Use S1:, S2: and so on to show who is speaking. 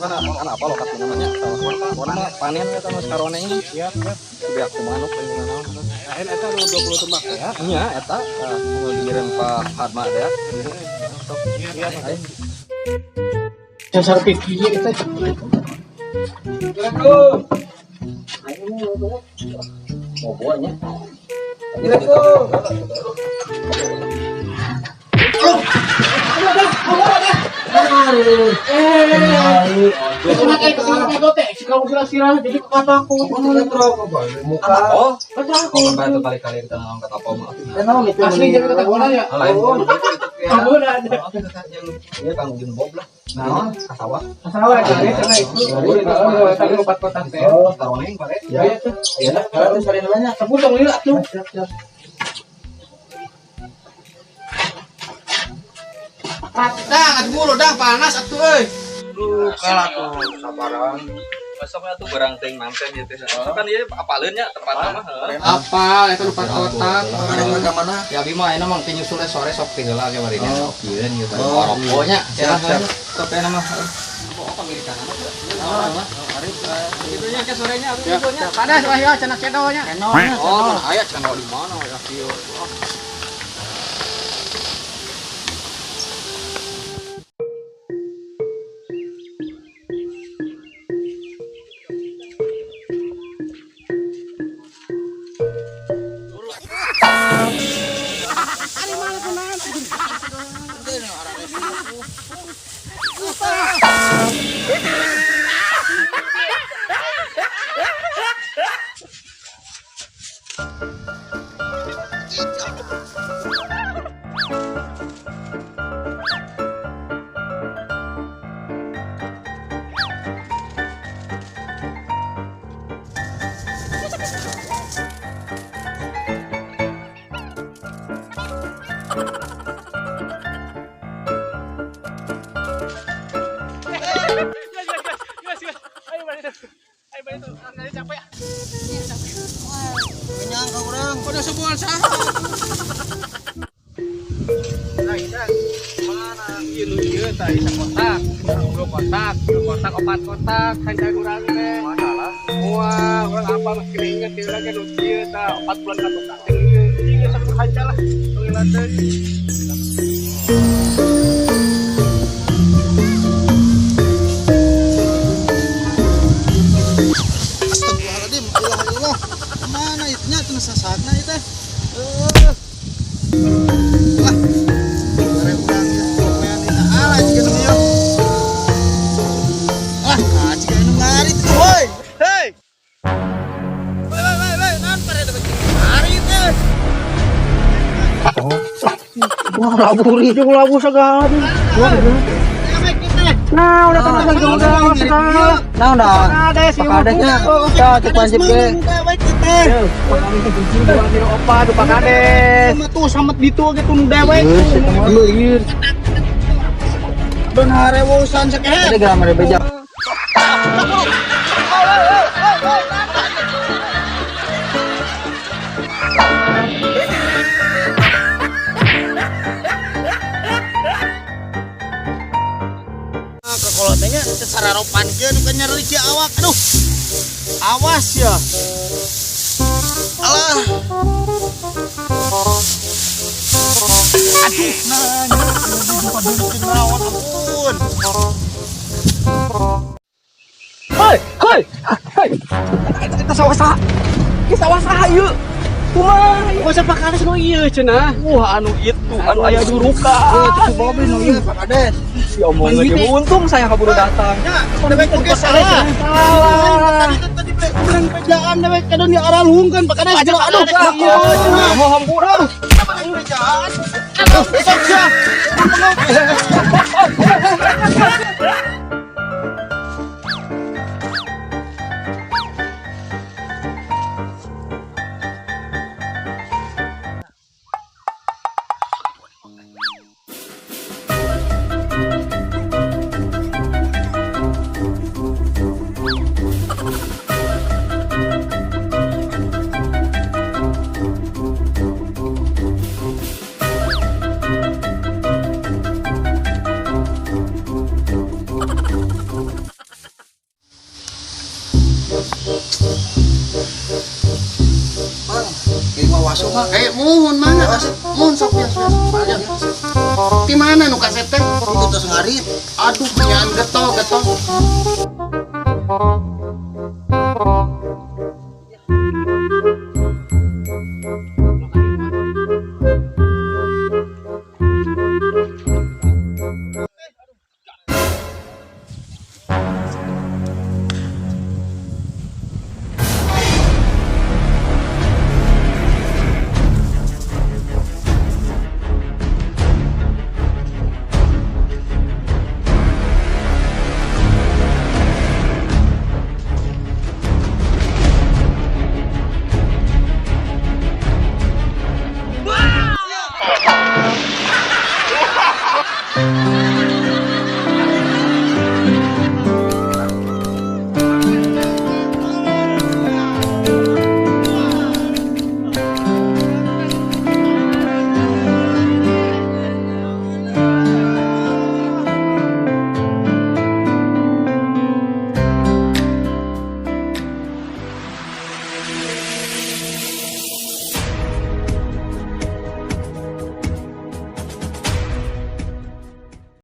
S1: Kan kan apa lokasi namanya? Warna mah panen eta mah karoneng.
S2: Siap, siap.
S1: Beak kumaha nu paling naon.
S2: Lain eta nu 20 tumbak ya.
S1: Nya eta mau dikirim Pak Hatma ya. Sok.
S2: Iya,
S1: Ayo.
S2: Dasar pikir kita.
S1: Mau buahnya. Oh, oh, kali-kali kita ngomong kata apa mah.
S2: Asli jadi kata gua ya.
S1: Lain.
S2: Kamu ada.
S1: Iya, Kang Jun Bob lah. Nah, kasawah.
S2: Masalah ya, karena itu. Tadi empat kotak teh.
S1: Oh, taroneng pare.
S2: Ya, itu.
S1: Iya lah, kalau sering banyak.
S2: Sebut dong lila tuh.
S3: Dang, atuh mulu dang panas atuh euy.
S1: Duh, kalah tuh sabaran. Besoknya tuh barang ting manten gitu. So kan ieu apaleun nya tempatna mah.
S3: Apa eta empat kotak.
S1: Ada ke mana?
S3: Ya abi mah ayeuna mah teh nyusul sore sok teh heula ge bari nya sok ieu gitu.
S1: Oh,
S3: Rokoknya.
S1: Siap, siap.
S3: Sok ayeuna mah.
S1: Oh, pangirikan mah.
S3: Gitu nya ke sorenya abi nyusulnya. Panas wah ya cenah cedonya.
S1: Oh, aya cenah di mana ya kieu.
S3: Kenyang ka urang. Kudu sebulan saha.
S2: Nah, mana ieu nu ieu tah isa kotak, dua kotak, dua kotak, opat kotak, hanca urang teh.
S1: Masalah.
S2: Wah, urang apa mah kira inget ieu lagi nu ieu tah opat bulan ka kotak teh ieu. Ieu sabur hanca lah. Panggil teh.
S3: Astagfirullahaladzim, Allah Allah. Mana itunya teu sasatna ieu teh? Lah. Bare urang ieu lumayan ieu. Alah jiga nu ieu. Lah, ah jiga nu lari tuh woi. Hei. Woi woi woi woi, naon pare teh lari teh.
S2: Wah, laburi jeung labu segala. Nah, udah kan udah segala.
S4: Nah, udah.
S2: Kades,
S4: Pak Kadesnya, kita cek wajib ge.
S2: Opa, Pak Kades.
S3: Sama tuh sama ditu ge tun dewek.
S4: Iya,
S3: Don harewosan sakehe.
S4: ada gambar beja.
S3: Kakolotnya teu sararopan kieu nu nyereli kieu awak. Aduh. Awas ya. Alah. Aduh, nah, naon ampun.
S1: Hei, hei, hei. Eta sawah saha? Ieu sawah saha ieu? Kumaha?
S2: Masa Pak Kades nu ieu cenah.
S1: Wah, anu itu, anu aya duruka.
S4: Itu Bobby nu ieu Pak Kades.
S1: Si omongan ge untung saya kaburu datang.
S3: Ya, dewek oge salah.
S2: Salah.
S3: Tadi tadi belang bejaan dewek kadon di arah luhung kan Pak Kades.
S1: Aduh,
S3: Aduh,
S1: aduh,
S3: cenah.
S1: mau hampura.
S3: Bejaan. Aduh, sok sia.
S4: Mang, kayak mau waso mah.
S5: Eh, muhun mangga kasep. Muhun sok bias bias. Ya. Di mana nu kasep teh?
S4: Itu tos ngarit.
S5: Aduh, nyaan getol getol.